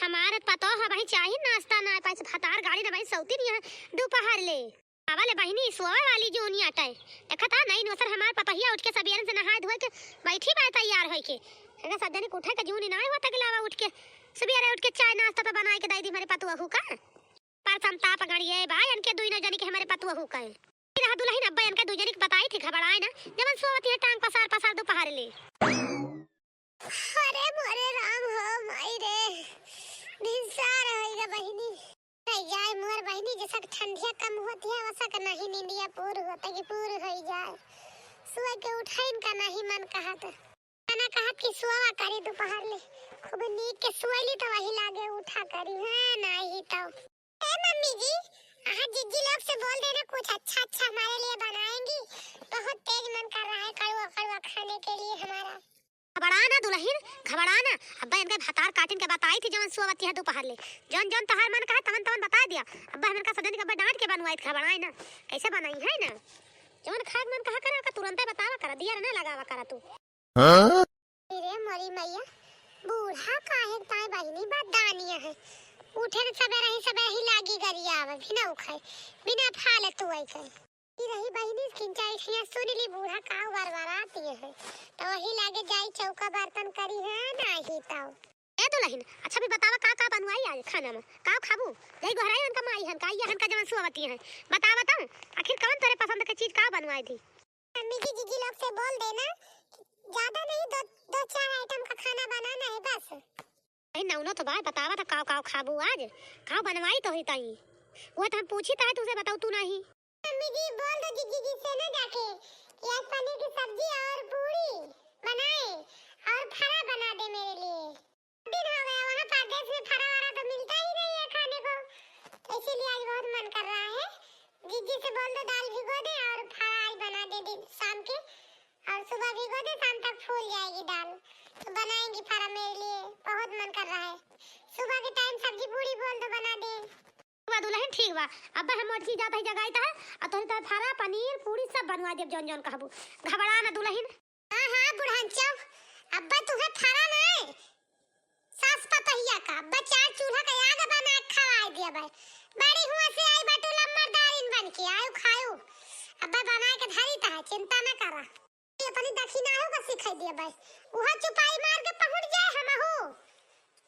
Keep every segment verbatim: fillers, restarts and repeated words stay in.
हमार पतोह अबहीं चाही नाश्ता ना पाइस, भतार गाड़ी ना पाइस, सौती नहीं है दोपहर ले। आवा ले बहिनी, सोवे वाली जूनी आटे। देखा था, नई नोसर हमार पतोहिया उठ के सबेरन से नहाए धोए के बैठी बा तैयार होई के। अगर सब जनी के उठे के जूनी ना होता के लावा उठ के, सबेरे उठ के चाय नाश्ता तो बनाए के दे दी हमारे पतोहू का। पर संताप गड़िए बा, इनके दुइनो जनी के हमारे पतोहू का। रहा दुलहिन, अब्बा इनका दुइ जनी के बताई थी, घबराए ना, जवन सोवत है टांग पसार पसार दोपहर ले। अरे मोरे राम हो माई रे, भिनसार होइगा बहिनी। नहीं जाए मोर बहिनी, जसक ठंडिया कम होती है, वसक नहीं निंदिया पूर होता कि पूर होई जाए। सुबह के उठाइन का नहीं मन कहत। ना कहत कि सोवा करी दोपहर ले, खूब नीक के सोइली तो वही लागे उठा करी, हाँ, नहीं तो। ए मम्मी जी, अहाँ जिज्जी लोग से बोल देना, कुछ अच्छा अच्छा हमारे लिए बनाएंगी। बहुत तेज मन कर रहा है कड़वा कड़वा खाने के लिए हमारा। घबरा ना दुलहिन, घबरा ना। अब्बा इनका भतार काटिन के बताई थी जवन सोवती है दोपहर ले। जौन जौन तोहार मन कहा तवन तवन बता दिया। अब्बा हमन का सजन के अब्बा डांट के बनवाई थी, घबराए ना। कैसे बनाई है ना? जवन खाए के मन कहा करे ओका तुरंते बतावा करा, दिया ना लगावा करा तू। हाँ? अरे मोरी मैया, बूढ़ा काहे ताई बहिनी बददानिया है। उठे न सबेरे ही सबेरे ही लागी गरियावे, बिना उखाए, बिना फालतू आई के। ई रही बहिनी, किंचा इठिया सुन ली, बूढ़ा का वरवरात ये है। तो वही लागे जाई चौका बर्तन करी है, नाही तो। ए दुलहिन, अच्छा भी बतावा का का बनवाई आज खाना में? का खाबू? यही गोहराई हन का माई हन का, ये हन का जवन सोवती हैं। बतावा तो, आखिर कवन तोरे पसंद के चीज का बनवाई थी? मम्मी जी, जिज्जी लोग से बोल देना, ज्यादा नहीं, दो, दो चार आइटम का खाना बनाना है बस। अरे नौनो तो बाय बतावा था, काव काव खाबू आज, काव बनवाई तो ही ताई। वो तो हम पूछी ताई तुझसे बताऊ तू नहीं। मम्मी जी, बोल दो जिज्जी जी से ना जाके कि आज पनीर की सब्जी और पूरी बनाए और फरा बना दे मेरे लिए। दिन हो गया, वहाँ परदेश में फरा वरा तो मिलता ही नहीं है खाने को, तो इसीलिए आज बहुत मन कर रहा है। जिज्जी से बोल दो दाल भिगो दे और फरा आज बना दे दिन शाम के, और सुबह भिगो दे, शाम तक फूल जाएगी दाल, तो बनाएंगी फरा मेरे लिए, बहुत मन कर रहा है। सुबह के टाइम सब्जी पूरी बोल दो बना दे। बा दुलहिन, ठीक बा। अब्बा हम मोटकी जात ही जगाई तहे, आ तोहरी तहे फरा, पनीर, पूरी सब बनवा देब, जौन जौन कहबू। घबरा ना दुलहिन। हाँ, हाँ, बुढ़नचौ, अब्बा तुहे फरा ना है, सास पतोहिया का, अब्बा चार चूल्हा का आग बना के खवाई दिया भाई। बड़ी हुआ से आई बाटू लम्बरदारिन बन के, आयु खायु। अब्बा बना के धरी तहे, चिंता न करा। अपनी दखिनाहू का सिखाई दिया भाई। उहो चुपाई मार के पहुँच जाए हमहू।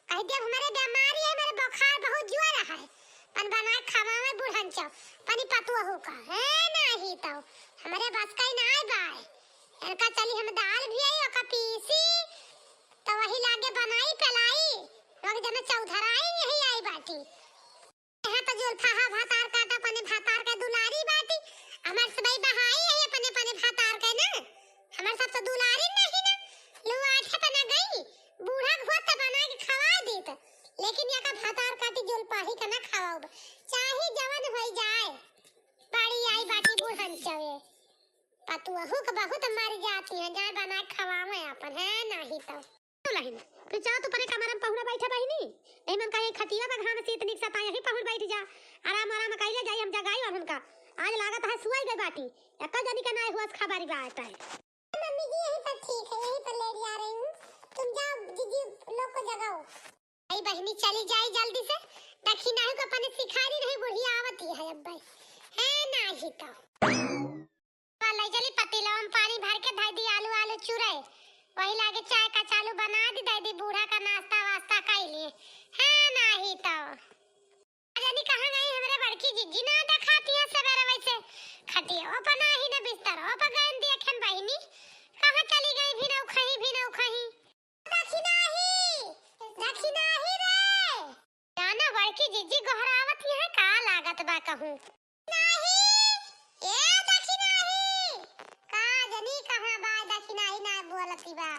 कह दिया, "हमरे बीमारी है, हमरे बुखार बहुत जोर है। पन बनाए खावा में बुढ़नचौ, पनी पतुअहू का, है नाही तो। हमरे बस का ही ना आए बाय। इनका चली हम दाल भी आई, ओका पीसी, तो वही लागे बनाई, पेलाई। वक्त जमे चौधराई यही आई बाटी।" यहाँ तो जुल्फा हा भातार काटा, अपने भातार के दुलारी बाटी। हमार सबई बहाई है अपने, अपने भातार के ना। हमार सबसे दुलारी नहीं ना। लुआठे पे ना गई, बूढ़ा घोत बना के खवा दीत। लेकिन या का भातार काटी जुल्फा ही का ना खवाब। चाहे जवन होई जाए, बड़ी आई बाटी बुढ़नचवे। पतुअहू के बहुत मर जाती है, जाए बना के खवावे अपन, है नाही तो। दुलहिन, फिर चला तू परे कमरा में पहुना बैठा बहिनी। यही मन का यही खटिया पे घाम सीत निक सता यही पहुन बैठ जा। आराम आराम कइले जाई हम जगाई और उनका। आज लागत है सुआई गई बाटी। एक्का जनी का ना हुआ खबरी बात है। मम्मी जी यही पर ठीक है, यही पर लेट जा रही हूँ। तुम जाओ दीदी लोग को जगाओ। आई बहिनी चली जाई जल्दी से। देखी नाही को अपने सिखारी नहीं बुढ़िया आवती है अब भाई। है नाही तो। वाला चली पतीला में पानी भर के धई दी, आलू, आलू चुरे। वही लागे चाय का चालू बना दी, दे दी बूढ़ा का नाश्ता वास्ता कई लिए। हाँ, नाही तो। जानी कहाँ गई हमरे बड़की जिज्जी, ना देखाती है सवेरे वैसे। खटिया पर नाही ना बिस्तर पर गए दिया खन बहिनी। कहाँ चली गई भी ना खही, भी ना खही। देखी नाही, देखी नाही रे। जाना बड़की जिज्जी गोहरावत है का लागत बा कहूँ। नाही, ए देखी नाही। का जनी कहाँ बा, देखी नाही ना बोलती बा।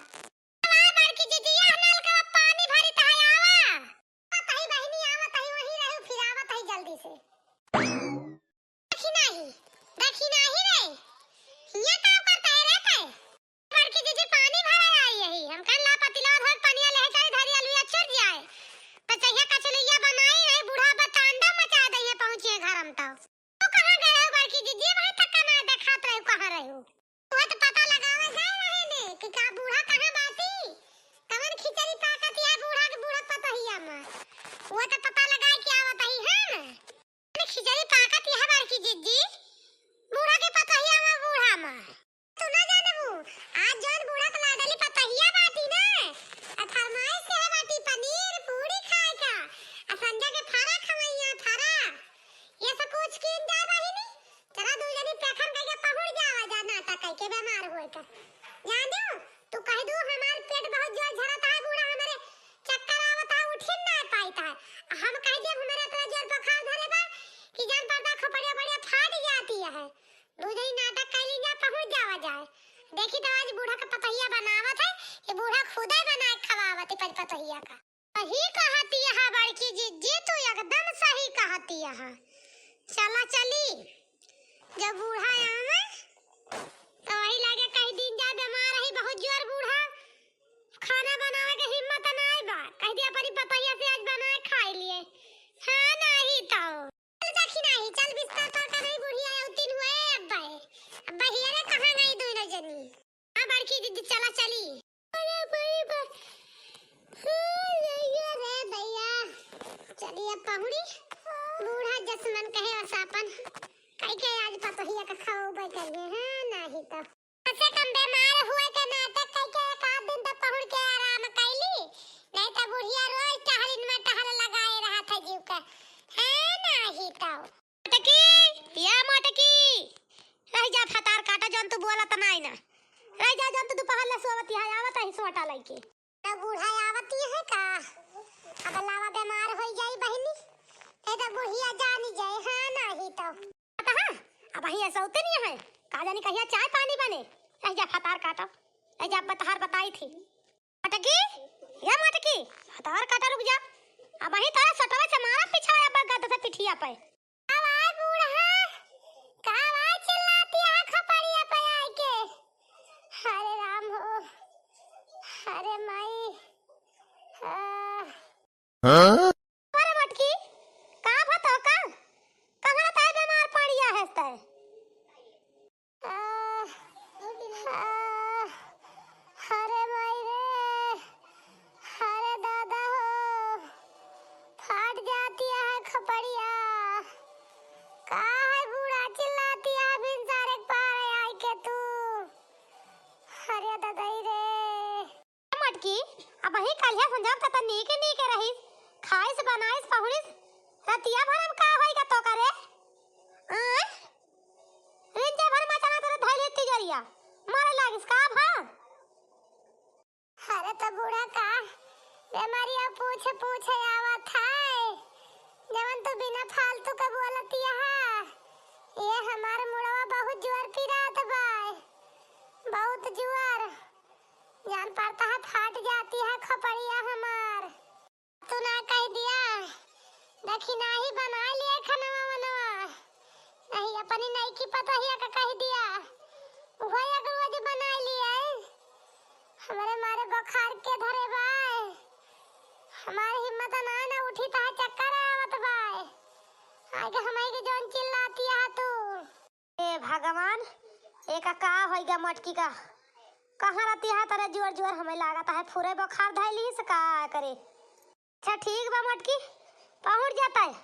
बा बड़की जिज्जी, यह नल का पानी भरी तहाई आवा। आवत ही बहिनी, आवत ही, वहीं रहू, फिर आवत ही जल्दी से। देखी नाही, देखी नाही रे। हिया का करता है रे ते? बड़की जिज्जी पानी भरा आई यही। हम कहन ला पतीला धर पनिया ले चल धरी अलुआ चुर जाए। पचैया कचलैया बनाई रही, बूढ़ा बा तांडव मचा दे है पहुँचिए घर हम तो। तू कहाँ गए हो बड़की जिज्जी? भाई तक का ना देखात रहे, कहाँ रहे हो? वो तो पता लगावा जाए रहे ने कि का बूढ़ा कहाँ बाटी? कवन खिचड़ी पाकत या बूढ़ा के बूढ़ा पतोहिया में। भैया का। सही कहतिया है बड़की जिज्जी, तू एकदम सही कहतिया है। चला चली, जब बूढ़ा आवे तो वही लगे कहि दिन जा, बीमार रही बहुत जोर बूढ़ा, खाना बनावे के हिम्मत नाई बा, कहि दिया अपनी पतोहिया से आज बनाए खाई लिए। हाँ, नाहीं तो। चल देखी नाहीं, चल बिस्तर पर का नहीं, बुढ़िया अउतिन हुए अब्बे। अब्बे हियरे कहाँ गई दोनों जनी? हाँ, बड़की दीदी, चला चली। अरे बाप रे बाप। हाँ, दैया रे दैया। चली अब पहुड़ी। बूढ़ा जस मन कहे वस आपन कहि के आज पतोहिया का खवाउबे करिए। हाँ, नाहीं तो। कम से कम बीमार हुए के नाते कहि के एक आध दिन तो पहुड़ के आराम कैली, नाहीं तो बुढ़िया रोज टहलिन में टहल लगाए रहत है जीव के। हाँ, नाहीं तो। मोटकी, या मोटकी, रहि जा, फतार काटा, जौन तू बोलत नाई ना। रहि जा, जौन तू दुपहर ले सोवती है, आवत है सोटा लइके। तो बूढ़ा आवती है का? अब लावा बीमार होई जाई बहिनी, नहीं तो बुढ़िया जानी जाए। हाँ, नाहीं तो। पता है, अबहीं ऐसा होते नहीं है, का जानी कहिया चाय पानी बने। रहि जा, फतार काटा, रहि जा, बतहार बताई थी। मटकी, या मटकी, हतार काटा रुक जा। अबहीं तोरा सटवा से मारा पिछवा या गद से पिठिया पे। का भाई बूढ़ा, का भाई चिल्लाती है खपड़िया पे आइके? अरे राम हो, अरे माई, आ। हाँ? अरे मटकी, का भतो का? कहाँ ताई बीमार पड़िया है ताई? आह, आह, अरे माई रे, अरे दादा हो, फाट जाती है खपड़िया। का है बूढ़ा चिल्लाती है भिनसारे के पार आइके तू? अरे ददई रे। मटकी, अबहीं कलिया संझा तक त नीके नीके रहिस, खाइस बनाइस पहुड़िस, रतिया भर में का होइगा तो करे? आय? रिंजे भर मचाना तोरे धइले तिजोरिया, मारे लागिस का भा? अरे तो बूढ़ा का बेमारिया पूछे पूछे आवत है, जवन तू बिना फालतू के बोलतिया है। ये हमार मुड़वा बहुत जुआर पिरात बाय, बहुत जुआर। जान पड़ता है फाट जाती है खपड़िया हमार। तू ना कहि दिया, देखी नाही बनाइ लिए खनवा वनवा। नहीं अपनी नईकी पतोहिया का कहि दिया, उहो एक रोज बनाइ लिए। हमरे मारे बुखार के धरे बाय, हमार हिम्मत ना ना उठी ता चक्कर आवत बाय। आगे हमई के जौन चिल्लाती है तू। ए भगवान, एका का होइगा मटकी का? कहाँ रहती है तरे जुआर जुआर, हमें लागत है फुरे बुखार धइली से का करे। अच्छा ठीक बा मटकी, पहुँच जाता है,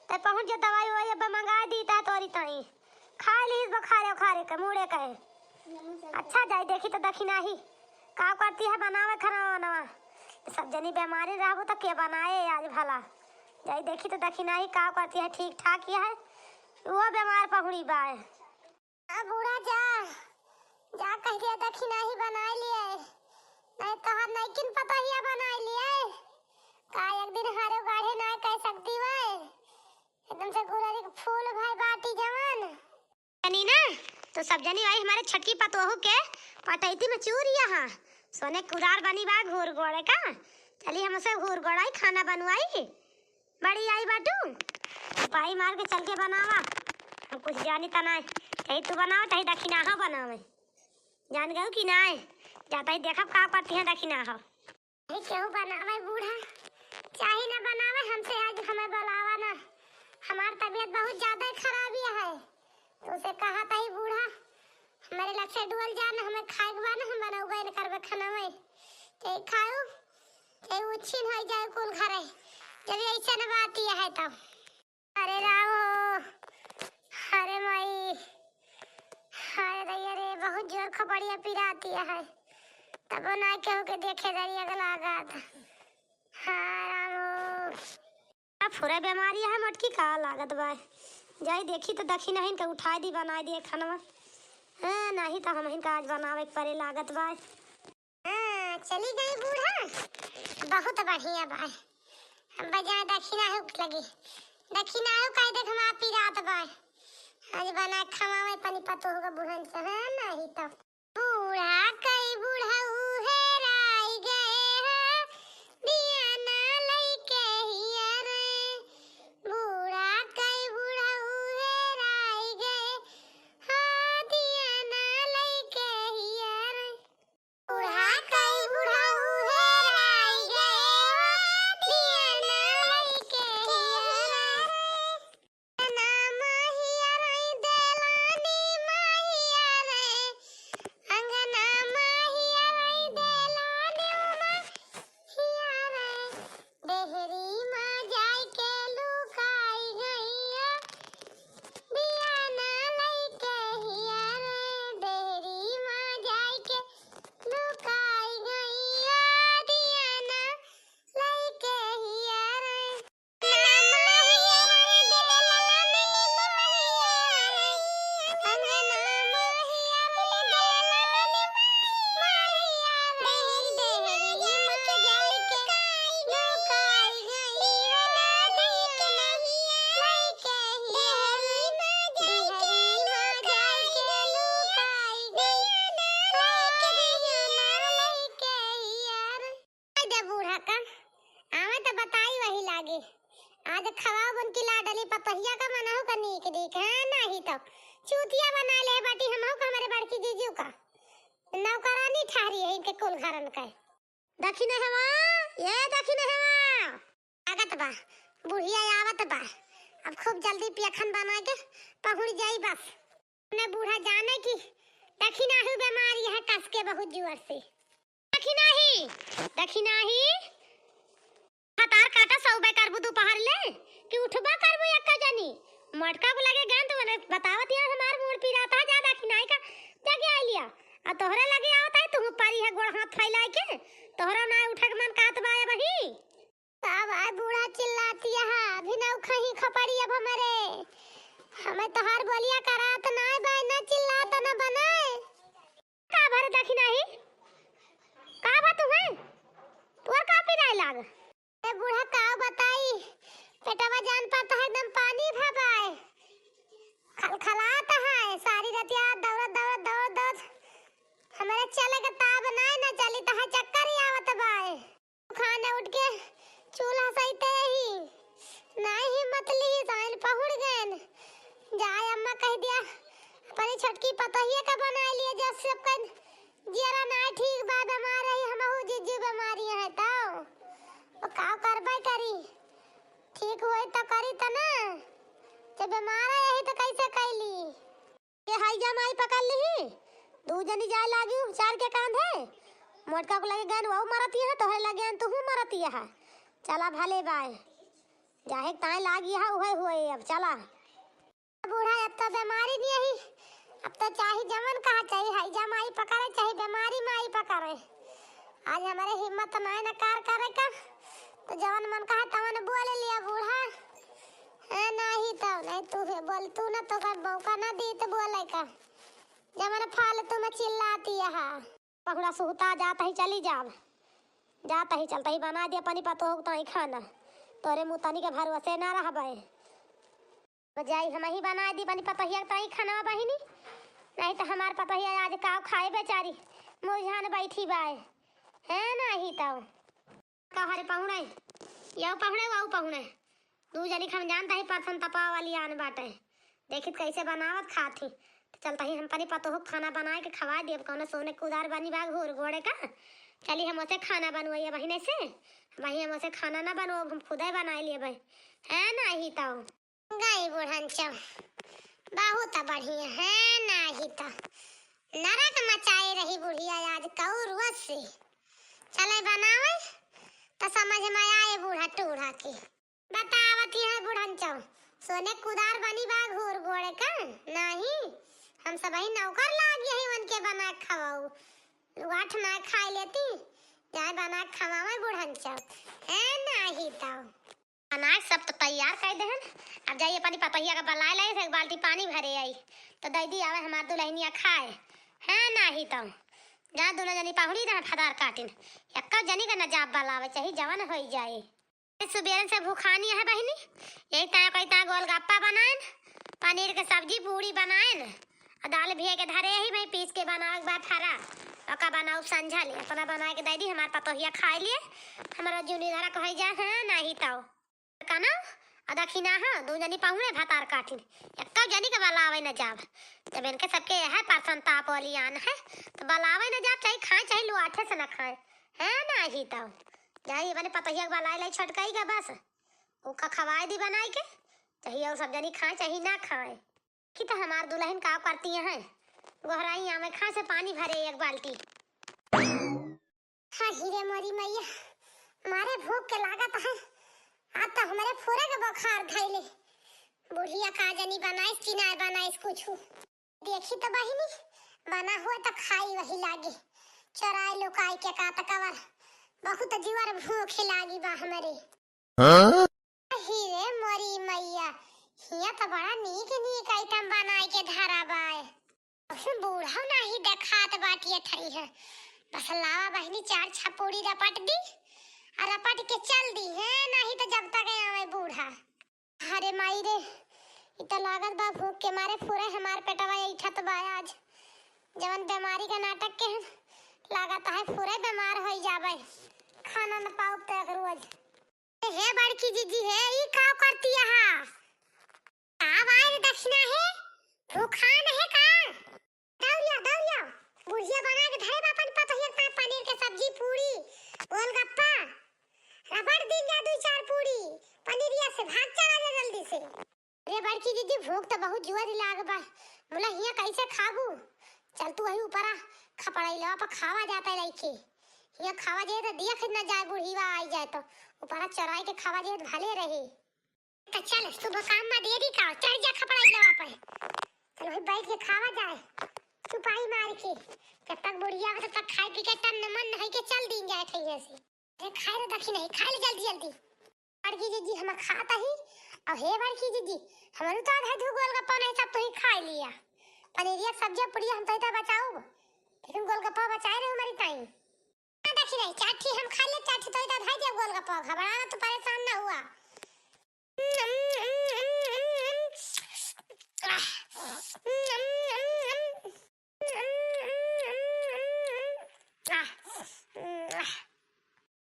ते पहुँच जा, दवाई ववाई अब मंगाइ दी ता तोरी ताई, खाइ लीस बुखारे उखारे के मूड़े कहे। अच्छा जाई देखी तो दखिनाही का करती है बनावे खाना वाना। सब जनी बेमारी रहबो तो के बनाए आज भला। जाई देखी तो दखिनाही का करती है, ठीक ठाक ही है। वो बेमार पहुड़ी बाय। आ बूढ़ा जा, जा कहि दिया दखिनाही बनाइ लिए, नहीं तोहर नईकिन पतोहिया बनाइ लिए। का एक दिन हारे गाढ़े ना कहि सकती वै, एकदम से गुलरी के फूल भाई बाटी जवन। जनी ना, तो सब जनी आई हमारे छोटकी पतोहू के पटैती में चूरिया हाँ, सोने कुदार बनी बा घूर गोड़े का, चली हमसे घूर गोड़ाई खाना बनवाई। बड़ी आई बाटू, पाई मार के चल के बनावा। हम कुछ जानी ता नाय, चाहे तू बनावा, चाहे दखिनाहो बनावे। जान गयो कि नाय? जाता ही देखब का करती हैं दखिनाहो। अरे केहू बनावे बूढ़ा, चाहे ना बनावे, हमसे आज हमें बुलावा ना। हमार तबीयत बहुत ज्यादा खराबी है। तो उसे कहा था ही बूढ़ा, हमरे लग से डुअल जान, हमें खाए के बा ना, हम बनौबे न करबे खाना में। ते खाऊ, ते उछिन हो जाए कुल घरे, जब ऐसे न बात ये है तो। अरे राम हो, अरे माई, अरे दैया रे, बहुत जोर खपड़िया पिराती है, तब ना केहू के देखे दरिया के लागत। हाँ राम हो। अब फुरे बेमारी है मोटकी का लागत बा। जाई देखी तो दखिनहिन के उठाई दी, बनाई दिए खानवा। हाँ, नहीं तो हमहिन का आज बनावे के परे लागत बा। हाँ, चली गई बूढ़ा, बहुत बढ़िया बा। अब बजाय दखिनाहू के लगी, दखिनाहू कह दे हम आप ही रात बा। आज बना खवावे तनी पतोह का बूढ़न से, हाँ, नहीं तो। बूढ़ा कई बुढ़ऊ हेराई गए हैं, आज खवाओ उनकी लाडली पतोहिया का, मनहु का नीक नीक, हैं? नाही तो चूतिया बनाइ ले बाटी हमहू का, हमरे बड़की जीजू का। नौकरानी ठहरी है इनके कुल घरन के। दखिनहवा, ए दखिनहवा। लागत बा, बुढ़िया आवत बा। अब खूब जल्दी पियखन बनाइ के पहुँच जाई बस। ने बूढ़ा जाने कि दखिनही बेमारी है, कस के बहुत जुअर से। दखिनही, दखिनही। भतार काटा सौबे करबू दुपहर ले कि उठबा करबू एक्का जनी? मोटका को लगे गंत वने बतावत है, हमार मूड़ पिरात है, जा दखिनही का जाके आइ लिया। आ तोहरे लगे आवत है, तू परी है गोड़ हाथ फैलाइ के, तोहरा ना उठे के मन कहत बा ए बही। का भाई बूढ़ा चिल्लातिया है, अभी ना उखही खपड़ी अब हमरे। हमें तोहार बोलिया करात नाय बाय, ना चिल्लात ना बनाए। का भर दखिनही? का बा तुम्हें? तोर का पिराए लाग? ए बूढ़ा का बताई, पेटवा जान पाता है एकदम पानी भबाए। खलखलात है, सारी रतिया दौड़त, दौड़त, दौड़त, दौड़त। हमरे चले के ताब नाय ना चली, तहाँ चक्कर ही आवत बाए। खाने उठ के चूल्हा सहिते ही नाहीं हिम्मत ली, साइन पहुड़ गएन। जाए अम्मा कहि दिया, अपनी छोटकी पतोहिया का बनाइ लिए, जब सबका जियरा नाहीं ठीक बा, बेमार रही, हमहू जीजू बेमारी है तो। वो का करबे करी, ठीक होई तो करी तो ना, जब बेमार है यही तो कैसे कैली। के हैजा माई पकड़ लिही, दू जनी जाए लागी उपचार के कांधे। मोटका को लगे गन वहू मरतिया है, तोहरे लगे गन तुहू मरतिया है। चला भले बाय, जाहे ताए लागी है उहे हुए अब चला। बूढ़ा अब तो बेमारी नहीं आई, अब तो चाहे जमन कहा, चाहे हैजा माई पकड़े, चाहे बेमारी माई पकड़े। आज हमरे हिम्मत नाय न कार करे का, तो जवन मन कहा तवन बोल लिया बूढ़ा। ए, नाही तो, नाही तू है बोल, तू ना तो का मौका ना दी तो बोले का। जवन फालतू में चिल्लाती है। पहुड़ा सुहता जात ही चली जाब, जात ही चलत ही बनाइ दिया अपनी पतोह ताई खाना, तोरे मुतनी के भरोसे ना रहबे। जाई हमही बनाइ दी अपनी पतोहिया ताई खाना बहिनी, नहीं तो हमार पतोहिया आज काव खाए बेचारी, मुरझान बैठी बाए, है नाही तो। का हरे पहुने, यौ पहुने, वौ पहुने, दू जनी के हम जानत ही परसन तपा वाली आन बाटे, देखित कैसे बनावत खात ही। तो चलत ही हम अपनी पतोह के खाना बनाइ के खवाइ देब, कौनो सोने कुदार बनी बा घूर गोड़े का, चली हम ओसे खाना बनवाइए बहिने से, वही हम ओसे खाना ना बनवाब, हम खुदे बनाइ लेबे, है नाही तो। गई बुढ़नचो, बहुत बढ़िया है, नाही तो नरक मचाए रही बुढ़िया आज कौरुआ से। चले बनावे तो समझ में आए बूढ़ा टूढ़ा के। बतावती है बुढ़नचो, सोने कुदार बनी बा घूर गोड़े का, नाही हम सबही नौकर लाग यही उनके बना खवाऊ। लुगाठ ना खाए लेती, जाए बना खवावे बुढ़नचो, है नाही तो। अनाज सब तो तैयार कर देहन। अब जाई अपनी पतोहिया का बलाए लाई, एक बाल्टी पानी भरे आई, तो दई दी आवे हमार दुलहनिया खाए। है नाही तो जा दुनो जनी पहुड़ी रहे फदार काटिन, एक्का जनी का न जाब बलावे चाही, जवन होई जाए। सुबेरन से भूखानी है बहिनी, यही तना कोई तना गोलगप्पा बनाएन, पनीर के सब्जी पूड़ी बनाएन, आ दाल भिया के धरे ही भाई पीस के बनावे के बाद फरा, ओका बनाऊ संझा ले, अपना बनाए के दई दी, हमार पतोहिया खाए लिए, हमारा जूनी धरा कहै जा, है नाही तो। कना, अदा खिना हा, दू जनी पाहुने भतार काटिन, एक्का जनी के बलावे न जाब। जब इनके सबके यह परसन ताप वाली आन है, तो बलावे न जाब, चाहे खाए, चाहे लुआठे से न खाए, है नाही तो। जाई अपने पतोहिया के बलाए लाई छोटकाई का बस, ओका खवाए दी बनाई के, चाहे और सब जनी खाए, चाहे ना खाए। कि तो हमार दुलहिन का करती हैं, गोहराई आवे खाए से पानी भरे एक बाल्टी। हाँ, हीरे मोरी मैया, मारे भूख के लागत है, आज तो हमरे फुरे के बुखार धैले। बुढ़िया का जनी बनाइस कि ना बनाइस कुछु। देखी तो बहिनी, बना हुआ तो खाई वही लागे, चोराई लुकाई के का तो कवर, बहुत जीवर भूख लागी बा हमरे। हाँ? अही रे मोरी मैया, हिया तो बड़ा नीक नीक आइटम बनाए के धरा बाय। उसमें बूढ़ा नाही देखात बाटिए ठई है। बस लावा बहिनी चार छपुड़ी रपट दी, और रपट के चल दी है, नाही तो जब तक आवे बूढ़ा। अरे माई रे, इ तो लागत बा भूख के मारे फुरे हमार पेटवा ऐठत बा आज। जवन बेमारी का नाटक के हन, लागत है फुरे बेमार होई जाबे। खाना न पाउब तो एक रोज। हे बड़की जीजी, हे, ई का करती है? का बाय दखिना है? भूखान है का? दौड़िया, दौड़िया। बुढ़िया बना के धरे बा अपन पतोहिया के साथ पनीर के सब्जी, पूरी, गोलगप्पा। रबड़ दिन जा दुइ चार पूरी, पनीरिया से भाग चला जा जल्दी से। अरे बड़की दीदी, भूख तो बहुत जुआ लाग बा। मुला हिया कैसे खाबू? चल तू वही ऊपरा खपड़ैलवा पर खावा जाता है लइके। हिया खावा जाए तो दिया खरीदना जाए, बुढ़ीवा आई जाए तो ऊपरा चोराई के खावा जाए तो भले रही। तो चल, सुबह काम में देरी का, चढ़ जा खपड़ैलवा पे। चल, वही बैठ के खावा जाए, चुपाई मार के। जब तक बुढ़िया आवे, तब तक खाए पी के तन मन है के चल दीन जाए ठैया से। अरे खाए रे दखी नहीं, खाए ले जल्दी जल्दी। बड़की जीजी, हम खाता ही। और हे बड़की जीजी, हमरू तो आधा धू गोलगप्पा नहीं, सब तो ही खाए लिया। पनीरिया सब्जिया पुड़िया हम तो इतना बचाऊब, लेकिन गोलगप्पा बचाए रहे हमारी ताई। हाँ, देखी नहीं, चार ठी हम खा ले, चार ठी तो इधर धर दे गोलगप्पा, घबरा ना, तू परेशान ना हुआ।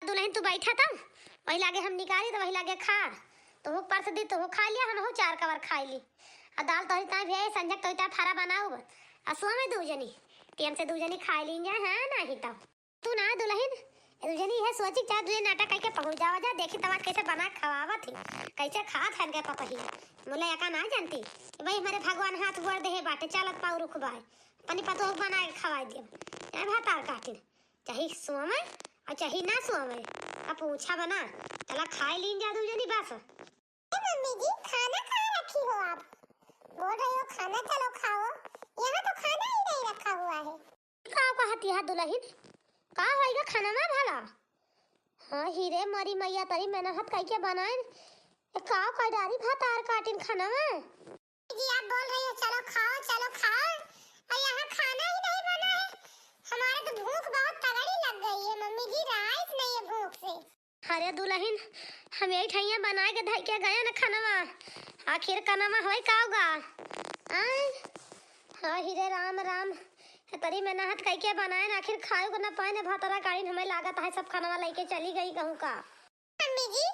दुलहिन, तू बैठा था, वही लागे हम निकाली तो वही लागे खा, तोहू परस दी, तोहू खा लिया, हमहू चार कवर खाई ली। आ दाल तोहरी ताई भी है, संझक तोहरी ताई फरा बनाऊब, आ सुबह में दू जनी, टेम से दू जनी खाई ली जा, हाँ, नाही तो। तू ना दुलहिन, दू जनी यह सोची, चार दू जनी नाटक करके पहुँच जावा जा, देखी तमार कैसे बना खवावत ही, कैसे खात है इनके पतोही। मुला एका ना जानती कि भाई हमारे भगवान हाथ गोड़ देहे बाटे, चलत पाँव रुख बाय, अपनी पतोह बना के खवाई दियो, चाहे भातार काटिन, चाहे सोवे और चाहे ना सोवे, अब पूछा बना, चला खाई लीन जा दू जनी बस। ए मम्मी जी, खाना कहाँ रखी हो आप? बोल रही हो खाना चलो खाओ, यहाँ तो खाना ही नहीं रखा हुआ है। का कहत यह दुलहिन? का होइगा खाना में भला? हाँ ही रे मोरी मैया, तरी मेहनत कइके बनाइन, ए का कर डारी भातार काटिन खाना में? जी, आप बोल रही हो चलो खाओ, चलो खाओ, और यहाँ खाना ही नहीं बना है। हमारे तो भूख बहुत तगड़ी लग गई है मम्मी जी, राइस नहीं है भूख से। अरे दुलहिन, हम यही ठैया बनाए के धइ के गए न खनवा, आखिर कनवा होई काउगा? आय, हाँ ही रे राम राम, तरी मेहनत कइके बनाए न, आखिर खाए को न पाए न, भातार काटिन, हमें लागत है सब खनवा लइके चली गई कहूँ का। मम्मी जी,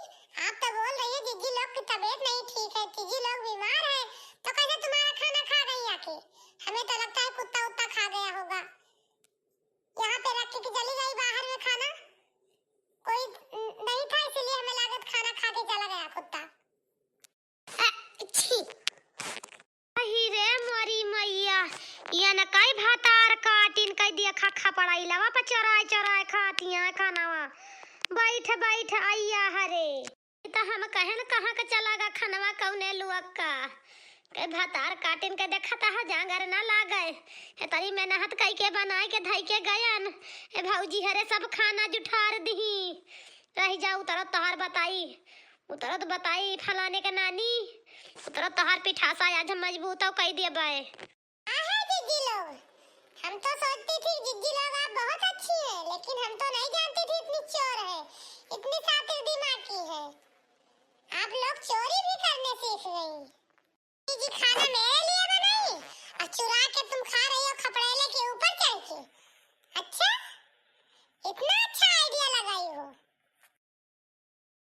आप तो बोल रही है जीजी लोग की तबीयत नहीं ठीक है, जीजी लोग बीमार है, तो कैसे तुम्हारा खाना खा गई आके? हमें तो लगता है कुत्ता उत्ता खा गया होगा। यहाँ पे रख के चली गई बाहर में खाना, कोई न-, नहीं था, इसीलिए हमें लागत खाना खा के चला गया कुत्ता। अ, छी। अही रे मोरी मैया, यन कई भातार काटिन कई देखा खपड़ैलवा पर चोराए चोराए खाती हैं खानावा। बैठ बैठ अइया हरे। ई त हम कहेन कहाँ के चला गा खनवा कउने लुअक्का। कई भातार काटिन के देखा त ह जांगर ना लागे। ए तरी मेहनत कइके बनाए के धइके गयन। ए भौजी हरे सब खाना जुठार दिही। रहि जा उतरत तोहार बताई। उतरत बताई फलाने के नानी। उतरत तोहार पिठासा आज हम मजबूत कई देबे। हाँ है जीजी लोग, हम तो सोचती थी जीजी लोग आप बहुत अच्छी हैं, लेकिन हम तो नहीं जानती थी इतनी चोर है, इतनी शातिर दिमाग की है। आप लोग चोरी भी करने सीख गई। जीजी खाना मेरे लिए बनाई और चुरा के तुम खा रही हो खपड़ैले के ऊपर चढ़ के। अच्छा, इतना